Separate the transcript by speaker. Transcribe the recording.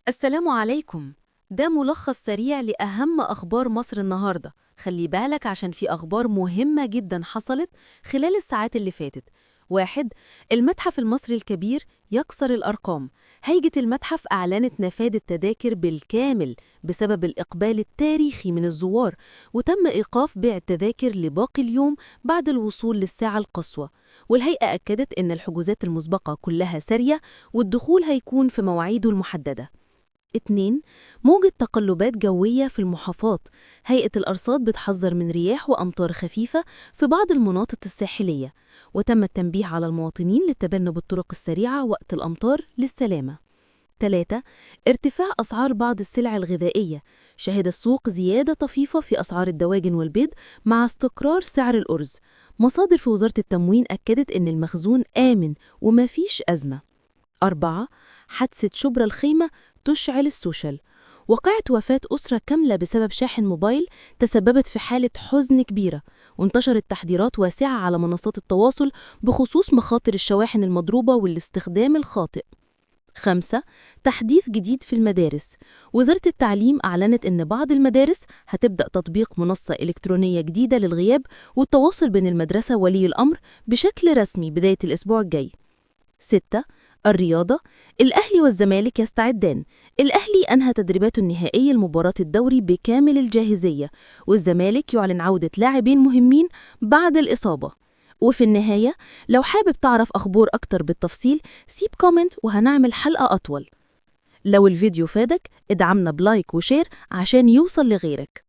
Speaker 1: السلام عليكم. ده ملخص سريع لأهم أخبار مصر النهاردة. خلي بالك عشان في أخبار مهمة جدا حصلت خلال الساعات اللي فاتت. 1. المتحف المصري الكبير يكسر الأرقام. هيئة المتحف أعلنت نفاذ التذاكر بالكامل بسبب الإقبال التاريخي من الزوار، وتم إيقاف بيع التذاكر لباقي اليوم بعد الوصول للساعة القصوى. والهيئة أكدت إن الحجوزات المسبقة كلها سارية والدخول هيكون في مواعيده المحددة. 2. موجة تقلبات جوية في المحافظات. هيئة الأرصاد بتحذر من رياح وأمطار خفيفة في بعض المناطق الساحلية، وتم التنبيه على المواطنين لتجنب الطرق السريعة وقت الأمطار للسلامة. 3. ارتفاع أسعار بعض السلع الغذائية. شهد السوق زيادة طفيفة في أسعار الدواجن والبيض مع استقرار سعر الأرز. مصادر في وزارة التموين أكدت إن المخزون آمن وما فيش أزمة. 4. حادثة شبرا الخيمة تشعل السوشيال. وقعت وفاة أسرة كاملة بسبب شاحن موبايل تسببت في حالة حزن كبيرة، وانتشرت تحذيرات واسعة على منصات التواصل بخصوص مخاطر الشواحن المضروبة والاستخدام الخاطئ. 5. تحديث جديد في المدارس. وزارة التعليم أعلنت إن بعض المدارس هتبدأ تطبيق منصة إلكترونية جديدة للغياب والتواصل بين المدرسة وولي الأمر بشكل رسمي بداية الأسبوع الجاي. 6. الرياضة. الأهلي والزمالك يستعدان. الأهلي أنهى تدريباته النهائية لمباراة الدوري بكامل الجاهزية، والزمالك يعلن عودة لاعبين مهمين بعد الإصابة. وفي النهاية، لو حابب تعرف أخبار أكتر بالتفصيل، سيب comment وهنعمل حلقة أطول. لو الفيديو فادك، ادعمنا ب like و share عشان يوصل لغيرك.